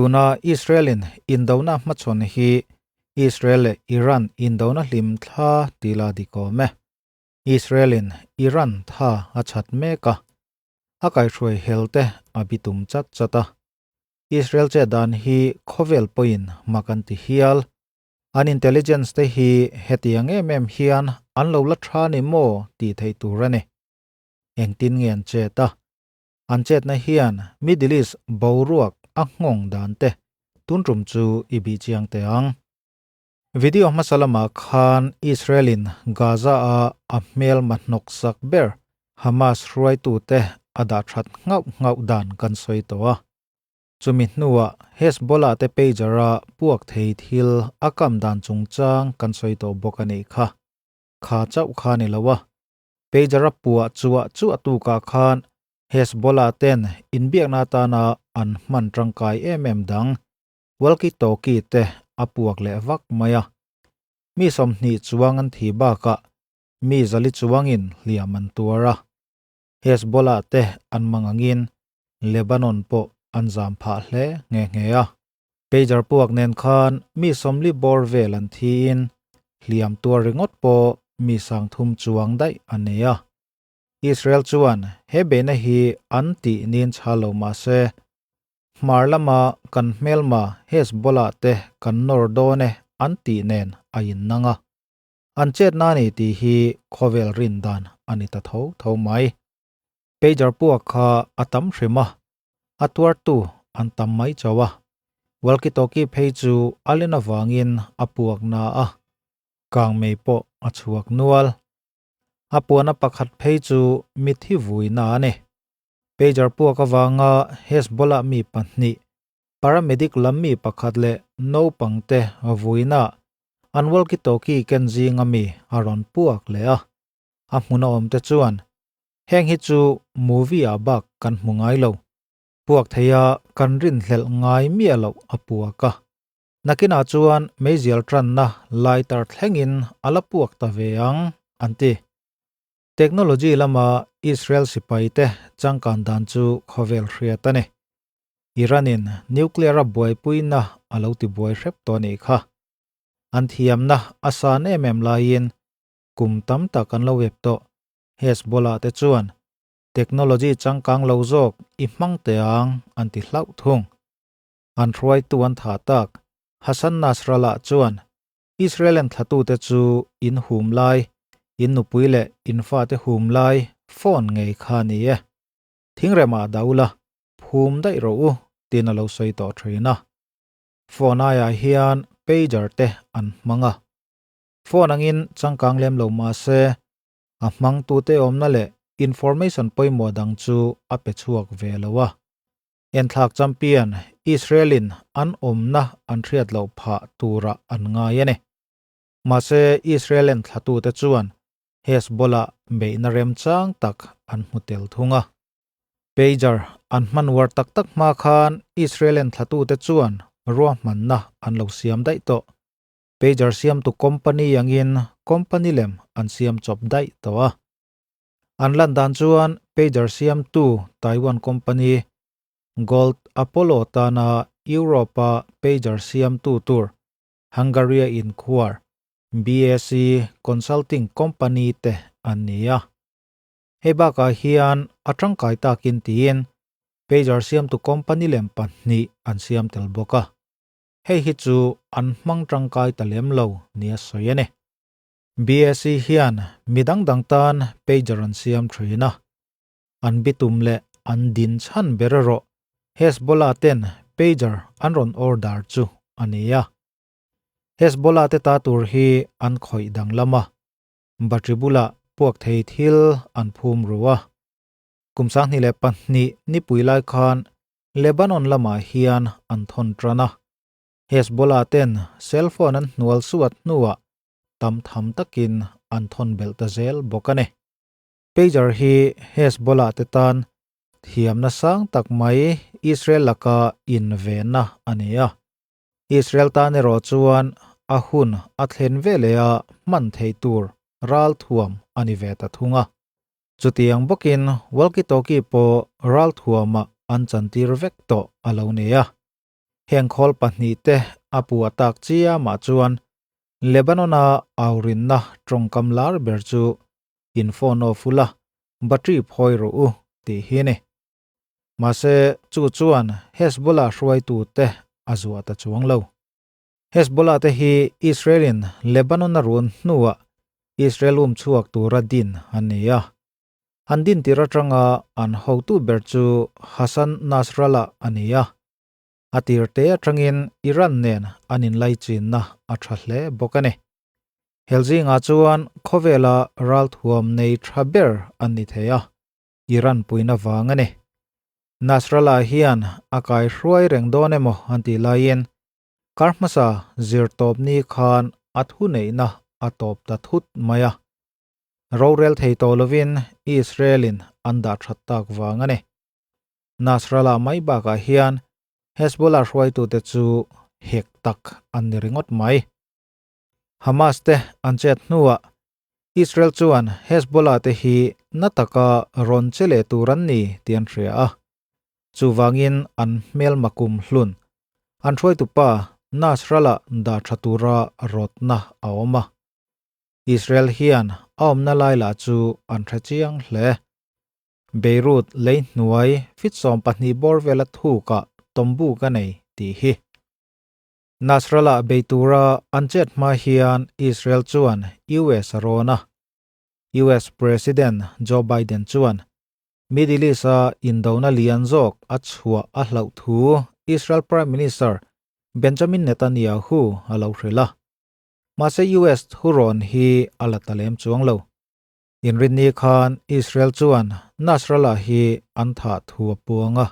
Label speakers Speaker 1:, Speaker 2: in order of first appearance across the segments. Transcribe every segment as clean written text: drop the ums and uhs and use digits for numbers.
Speaker 1: Tuna Israel-in indona hmachhawn hi Israel leh Iran indona hlim thla ti la dik awm e. Israel-in Iran tha a chhat mek a, a kaihhruai hel te a bitum chat chat a. Israel che dan hi khawvel pawhin mak an ti hial. An intelligence te hi hetiang em em hian an lo la tha ni maw tih theih tur a ni. Engtin nge an chet a? An chetna hian Middle East boruak a nghawng dan te tun tum chu i bih chiang teh ang. Video hmasa lamah khan Israel-in Gaza-a a hmelma hnawksak ber Hamas hruaitute a dah that nghauh nghauh dan kan sawi tawh a. Chumi hnuah Hezbollah te pager-a puak thei thil a kam dan chungchang kan sawi tawh bawk a nih kha. Kha chauh kha ni lo a, Pager a puah chuah chuah tukah khan Hezbollah ten inbiakna atana an hman tangkai em em dang walkie-talkie te a puak leh vak mai a. Mi 20 chuang an thi bakah mi 400 chuangin hliam an tuar a. Hezbollah te an mang angin Lebanon pawh an zam phah hle nghe nghe a. Pager puak nen khan mi 40 bawr vel an thiin hliam tuar ringawt pawh mi 3000 chuang daih a nei a. Israel chuan he beihna hi an tih nin chhal lo mah se hmar lama kan hmelma Hezbollah te kan nawr dawn e an tih nen a innang a. An chetna ni tih hi khawvel rin dan a ni ta tho tho mai. Pager puak kha a tam hrim a, a tuartu an tam mai chauh a. Walkie-talkie phei chu a len avangin a puak na a, kang mei pawh a chhuak nual. A puana pakhat phei chu mithi vui na a ni. Pager puak avanga Hezbollah mi pahnih, paramedic lam mi pakhat leh naupangte vuina an walkie-talkie ken zinga mi a rawn puak leh a. A hmun a awm te chuan heng hi chu movie ah bak kan hmu ngai lo. Puak theia kan rin hlelh ngai miah loh a puak a. Nakinah chuan meizial tanna lighter thlengin a la puak ta ve ang an ti. Technology lama Israel sipai te changkan dan chu khawvel hriat a ni. Iranin nuclear a buaipuina a lo ti buai hrep tawh anih kha. An thiamna a san em em laiin kum tam tak an lo ep tawh. Hezbollah te chuan technology changkang lo zawk i hmang te ang an ti hlauh thung. An hruaitu an tha tak Hassan Nasrallah chuan Israel an thlatu te chu in hum lai, in nupui leh in fa te hum lai phone ngei kha ni e. Thingremah daula phum daih ro u tin a lo sawi tawh thin a. Phone aiah hian pager te an hmang a. Phone angin changkang lem lo mah se a hmang tu te awmna leh information pawimawh dang chu a pe chhuak ve lo a. Enthlak champion Israelin an awmna an hriat loh phah tura an ngai a ni. Mahse Israel-en thlatu te chuan Hezbollah beihna remchang tak an hmu tel thung a. Pager an hman war tak tak hma khan Israel-en thlatu te chuan ruahmanna an lo siam daih tawh. Pager siam tu company angin company lem an siam chawp daih tawh a. An lan dan chuan pager siam tu Taiwan company Gold Apollo tana Europa pager siam tu tur Hungary in khuar BAC Consulting Company te an ni a. Hei bakah hian a tangkai takin tiin pager siam tu company lem pahnih an siam tel bawk a. Hei hi chu an hmang tangkai ta lem lo ni a sawi a ni. BAC hian midang dang tan pager an siam thin a. An bitum leh an din chhan ber erawh Hezbollah ten pager an rawn order chu a ni a. Hezbollah te ta tur hi an khawih dang lam a. Battery bulah puak thei thil an phum ru a. Kum 2002 nipui lai khan Lebanon lamah hian an thawn tan a. Hezbollah ten cellphone an hnual suat hnuah tam tham takin an thawn belh ta zel bawk a ni. Pager hi Hezbollah te tan thiamna sang tak mai Israel laka invenna a ni a. Israel tan erawh chuan a hun a thlen veleh a hman thei tur ral thuam a ni ve ta thung a. Chutiang bawkin walkie-talkie pawh ral thuamah an chantir vek tawh a lo ni a. Heng khawl pahnihte a puah tak chiamah chuan Lebanon-a aurinna tawngkam lar ber chu In phone off ula, battery phawi rawh u tih hi a ni. Mahse, chu chuan Hezbollah hruaitute a zuah ta chuang lo. Hezbollah te hi Israel-in Lebanon a run hnuah Israel um chhuak tura din an ni a. An din tir atanga an hotu ber chu Hassan Nasrallah a ni a. A tir te atangin Iran nen an inlaichinna a tha hle bawk a ni. Hel zingah chuan khawvela ralthuam nei tha ber an ni thei a, Iran puina vang a ni. Nasrallah hian a kaihruai reng dawn emaw an tih laiin Kar hmasa zirtawp ni khan a thuneihna a tawp ta thut mai a. Rorel thei tawh lovin Israel-in an dah that tak vang a ni. Nasrallah mai bakah hian Hezbollah hruaitute chu hek tak an ni ringawt mai. Hamas te an chet hnuah Israel chuan Hezbollah te hi na taka rawn che leh tur an ni tih an hria a. Chuvangin an hmelma kum hlun an hruaitupa Nasrallah dah tha tura rawtna a awm a. Israel hian a awmna lai lah chu an hre chiang hle. Beirut lei hnuai fit 12 bawr vela thukah tawmbu ka nei tih hi. Nasrallah bei tura an chet hma hian Israel chuan US a rawn a. US President Joe Biden chuan Middle East-a indona lian zawk a chhuah a hlauh thu Israel Prime Minister Benjamin Netanyahu a lo hrilh a. Mahse US thurawn hi a la ta lem chuang lo. Inrinni khan Israel chuan Nasrallah hi an thah thu a puang a.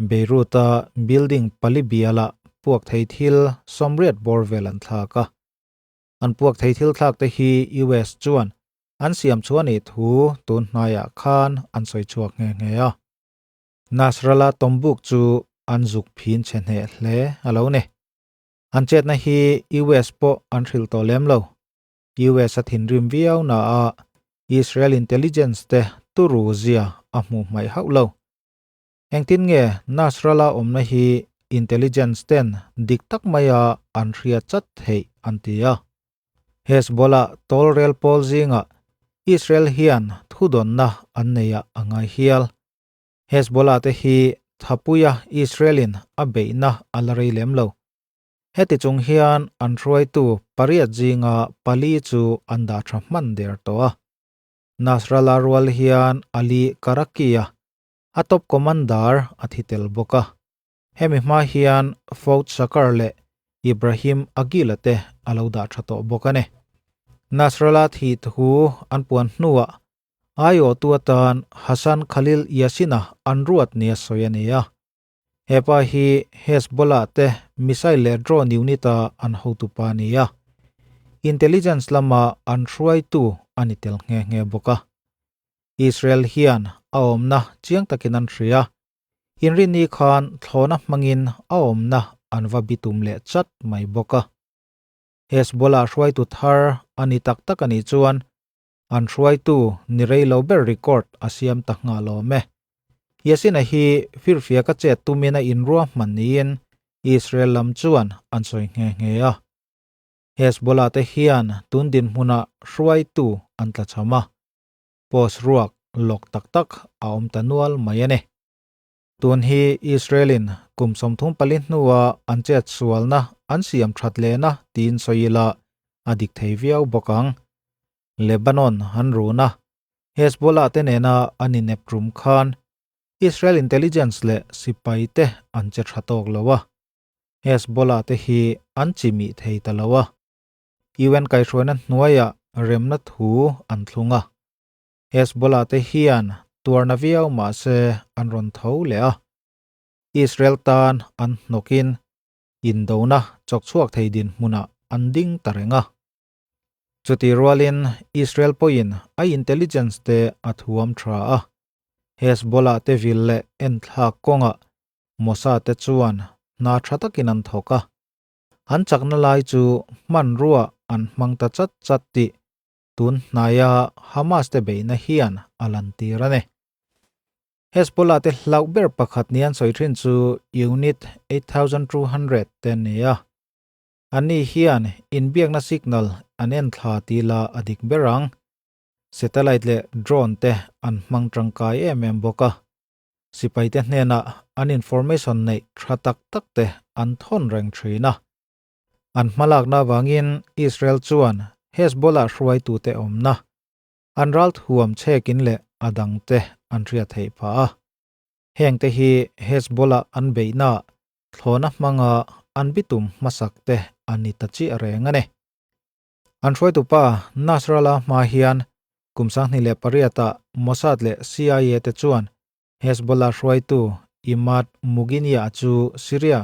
Speaker 1: Beirut-a building pali bialah puak thei thil 80 bawr vel an thlak a. An puak thei thil thlak te hi US chuan An siam chu a nih thu tun hnaiah khan an sawi chhuak nghe nghe a. Nasrallah tawmbuk chu an zuk phin chhe hneh hle a lo ni. An chetna hi US pawh an hrilh tawh lem lo. US a thinrim viau na a Israel intelligence te turu zia a hmuh hmaih hauh lo. Engtin nge Nasrallah awmna hi intelligence ten dik tak maia an hria chat theih an ti a. Hezbollah tawlrel pawl zingah Israel hian thudawnna an neih a ngai hial. Hezbollah te hi thapuia Israel-in a beihna a la rei lem lo. Heti chung hian an hruaitu pariat zinga pali chu an dah tha hman der tawh a. Nasrallah rual hian Ali Karaki-a a top commander a thi tel bawk a. Hemi hma hian Foud Shakar leh Ibrahim Agila te a lo dah tha tawh bawk a ni. Nasrallah thih thu an puan hnuah aiawhtu atan Hassan Khalil Yasin-a an ruat nia sawi a ni a. He pa hi Hezbollah te missile leh drone unit-a an hotupa a ni a. Intelligence lama an hruaitu a ni tel nghe nghe bawk a. Israel hian a awmna chiang takin an hria. Inrinni khan thlawna hmangin a awmna an va bitum leh chat mai bawk a. Hezbollah hruaitu thar a ni tak tak a nih chuan an hruaitu ni rei lo ber record a siam ta nghal awm e. Yasin-a hi firfiak a chet tumin a inruahman niin Israel lam chuan an sawi nghe nghe a. Hezbollah te hian tun dinhmunah hruaitu an tlachham a. Post ruak lawk tak tak a awm ta nual mai a ni. Tun hi Israel-in kum 34 hnua an chet sualna an siam that lehna tiin sawi ila a dik thei viau bawk ang. Lebanon an run a, Hezbollah te nena an inep rum khan Israel intelligence leh sipai te an che tha tawk lo a, Hezbollah te hi an chimih thei ta lo a. UN kaihhruaina hnuaiah remna thu an thlung a. Hezbollah te hian tuarna viau mah se an rawn tho leh a. Israel tan an hnawkin indona chawk chhuak thei dinhmunah an ding ta reng a. Chutih rualin Israel pawhin a intelligence te a thuam tha a. Hezbollah te vil leh enthlak kawngah Mossad te chuan hna tha takin an thawk a. An chakna lai chu hmanrua an hmang ta chat chat tih tun hnaia Hamas te beihna hian a lantir a ni. Hezbollah te hlauh ber pakhat ni an sawi thin chu Unit 8200 te an ni a. Anni hian inbiakna signal an en thla ti la a dik ber ang. Satellite leh drone te an hmang tangkai em em bawk a. Sipaite hnenah an information neih tha tak tak te an thawn reng thin a. An hmalakna avangin Israel chuan Hezbollah hruaitute awmna an ral thuam chhekin leh a dangte an hriat theih phah a. Hengte hi Hezbollah an beihnaah thlawhna hmanga an bitum hmasak te a ni ta chiah reng a ni. An hruaitupa Nasrallah hma hian kum 2008 ah Mossad leh CIA te chuan Hezbollah hruaitu Imad Mughniyah chu Syria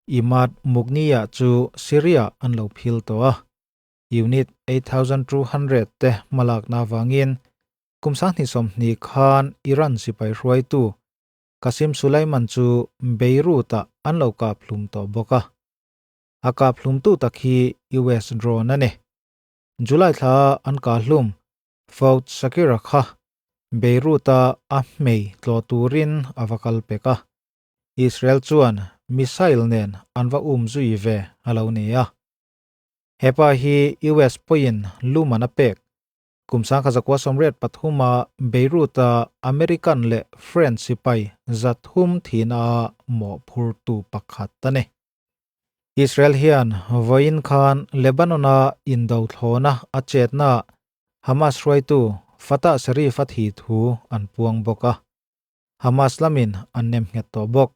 Speaker 1: Imad Mughniyah chu Syria an lo phil tawh a. Unit 8200 te hmalakna avangin kum 2020 khan Iran sipai hruaitu Qasem Soleiman chu Beirut-ah an lo kap hlum tawh bawk a. A kap hlumtu tak hi US drone a ni. July thla an kah hlum Fouad Shakira kha Beirut-a a hmei tlawh turin a va kal pek a. Israel chuan missile nen an va um zui ve a lo ni a. Hepa hi US pawhin luman a pek Kum 1983 a Beirut-a American leh French sipai 300 thihna mawhphurtu pakhat a ni. Israel hian vawiin khan Lebanon-a indo thlawna a chetnaah Hamas hruaitu Fatah Sharif a thih thu an puang bawk a. Hamas lamin an nem nghet tawh bawk.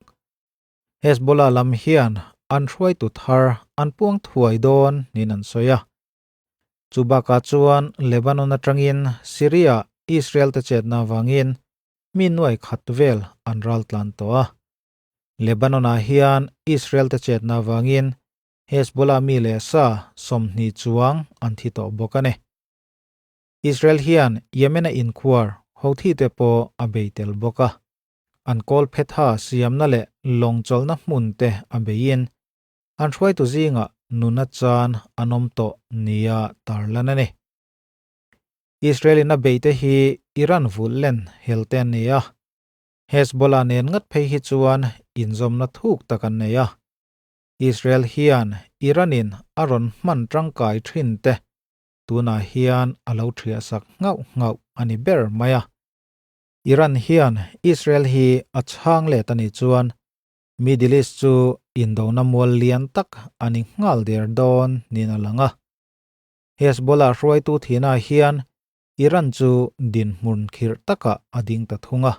Speaker 1: Hezbollah lam hian an hruaitu thar an puang thuai dawn niin an sawi a. Chu bakah chuan Lebanon atangin Syria Israel te chetna avangin mi nuai khat vel an ral tlan tawh a. Lebanon ah hian Israel te chetna avangin Hezbollah mi leh sa 20 chuang an thi tawh bawk a ni. Israel hian Yemen a inkhuar Houthi te pawh a bei tel bawk a. An kawl phetha siamna leh lawng chawlhna hmun te a beiin An hruaitu zingah nuna chan an awm tawh nia tarlan a ni. Israel-in a beite hi Iran vulh len hel te an ni a, Hezbollah nen ngat phei hi chuan inzawmna thuk tak an nei a. Israel hian Iran-in a rawn hman tangkai thin te tunah hian a lo thiahsak nghauh nghauh a ni ber mai a. Iran hian Israel hi a chhang let a nih chuan Middle East chu indona mual lian tak a ni nghal der dawn niin a lang a. Hezbollah hruaitu thihna hian Iran chu dinhmun khirh takah a ding ta thung a.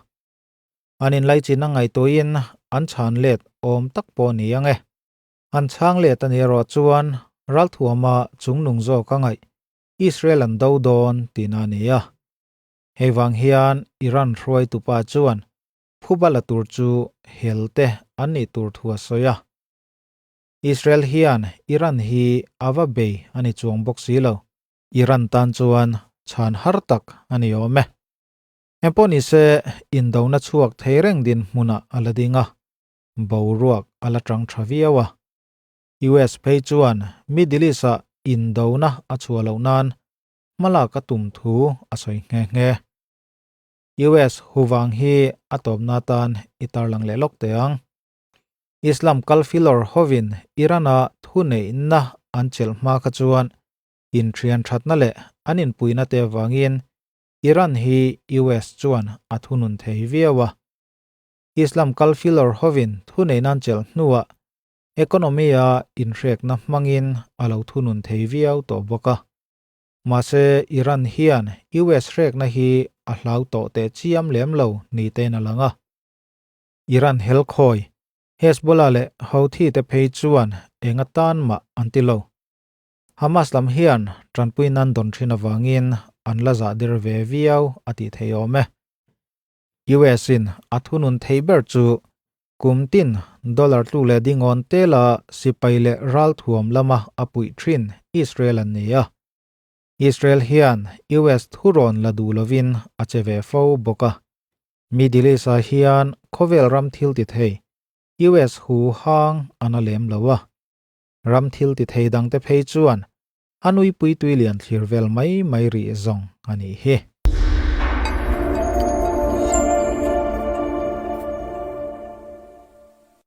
Speaker 1: An inlaichin a ngaihtuahin an chhan let awm tak pawh ni ang e. An chhang let a nih erawh chuan ralthuama chungnung zawk a ngaih Israel an do dawn tihna a ni a. Hei vang hian Iran hruaitupa chuan phuba la tur chu hel te an nih tur thu a sawi a. Israel hian Iran hi a va bei a ni chuang bawk si lo. Iran tan chuan chhan har tak a ni awm e. Engpawh ni se indona chhuak thei reng dinhmunah a la ding a, boruak a la tang tha viau a. US phei chuan Middle East-ah indona a chhuah loh nan hmalak a tum thu a sawi nghe nghe. US huvang hi a tawpna atan i tarlang leh lawk teh ang. Islam kalfilawr hovin Iran-a thuneihna an chelh hma kha chuan inthian thatna leh an inpuina te avangin Iran hi US chuan a thunun thei viau a. Islam kalfilawr hovin thuneihna an chelh hnuah economy-a inhrekna hmangin a lo thunun thei viau tawh bawk a. Mahse, Iran hian US hrekna hi a hlau tawh teh chiam lem lo ni tein a lang a. Iran helkhawi, Hezbollah leh Houthi te phei chuan eng atan mah an ti lo. Hamas lam hian tanpui nan dawn thin avangin an la zah der ve viau a tih thei awm e. US in a thunun thei ber chu kum tin dollar tlu leh dingawn tela sipai leh ralthuam lama a puih thin Israel an ni a. Israel hian US thurawn la duh lovin a che ve fo bawk a. Middle East-ah hian khawvel ram thil ti thei US hu hang an a lem lo a. Ram thil ti thei dangte phei chuan a nuipui tui lian thlir vel mai mai rih zawng a nih hi.